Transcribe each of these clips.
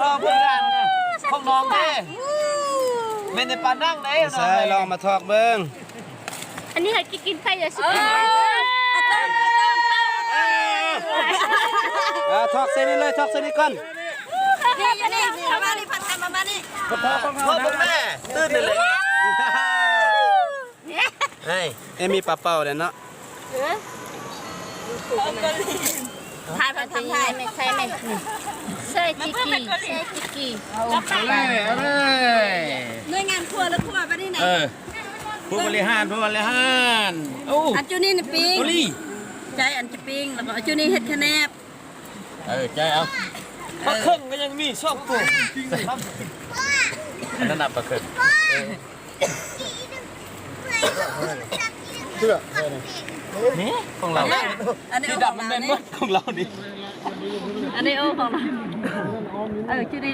ທອກເບິ່ງກັນ ຂອງນ້ອງເດ້ ແມ່ນໄດ້ປານນັ້ນເດ້ ໃຊ່ ນ້ອງເດ້ ລອງມາທອກເບິ່ງ ອັນນີ້ໃຫ້ກິນໄຂ່ຢ່າຊິກິນ ເອີ ເອົາຕ້ອງ ເອົາຕ້ອງ ເອົາຕ້ອງ ອ່າ ທອກໃສ່ນີ້ເລີຍ ທອກໃສ່ນີ້ກ່ອນ ນີ້ ນີ້ ນີ້ ມານີ້ ພັດໄທ ມາ ມານີ້ ທອກຂອງເຮົາ ທອກເບິ່ງແມ່ ຕື່ນນີ້ແຫຼະ ເອີຍ ເອ ມີປາເປົ້າແລ້ວເນາະ ເອີ ຖ່າຍ ຖ່າຍ ຖ່າຍ ໃສ່ແມ່ ໃສ່ຈິກກີ່ ໃສ່ຈິກກີ່ ເອົາເລີຍ ເອົາເລີຍ ໜ່ວຍງານຄົວ ຫຼື ຄົວບັດນີ້ນະ ເອີ ຜູ້ບໍລິຫານ ຜູ້ບໍລິຫານ ໂອ້ ອັນຈຸນີ້ນະປີ້ງ ໂອ້ລີ ໃຈ ອັນຈະປີ້ງ ແລ້ວກໍອັນຈຸນີ້ເຮັດຂະແໜບ ເອີ ໃຈເອົາ ປາເຄິ່ງກໍຍັງມີສອງໂຕ ອັນນັ້ນນະປາເຄິ່ງ ເອີ ເຊື່ອ ນີ້ຂອງເຮົາ ອັນນີ້ ທີ່ດັບມັນແມ່ນໝົດຂອງເຮົານີ້ ອັນນີ້ ໂອ້ ຂອງເຮົາ ເອີ ຈຸນີ້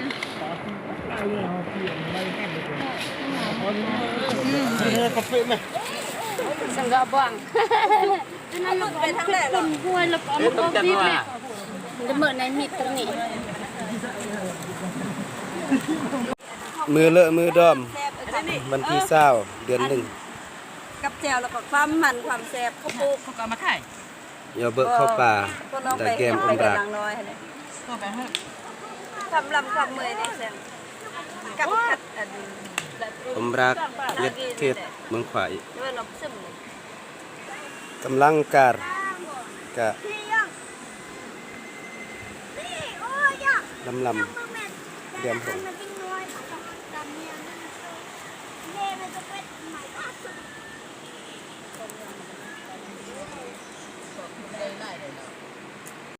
ເອີ ກາເຟແມ່ ສັງກະບັງ ມື້ເລີະມື້ດອມ ວັນທີຊາວ ເດືອນໜຶ່ງ ກັບແຈ່ວ ແລ້ວກໍຄວາມມັນຄວາມແຊບ ເຂົ້າປຸກ ເຂົາກໍເອົາມາຂາຍ ຢໍເບີກເຂົ້າປ່າ ແລະ ແກມອົມບາກ ຄວາມລຳຄວາມເມື່ອຍນີ້ ກັບ ກັບອັນ ອົມບາກ ເຮັດເທດເມືອງຂວາອີກ ກຳລັງການ ກະ ລຳລຳ ແກມຫົງ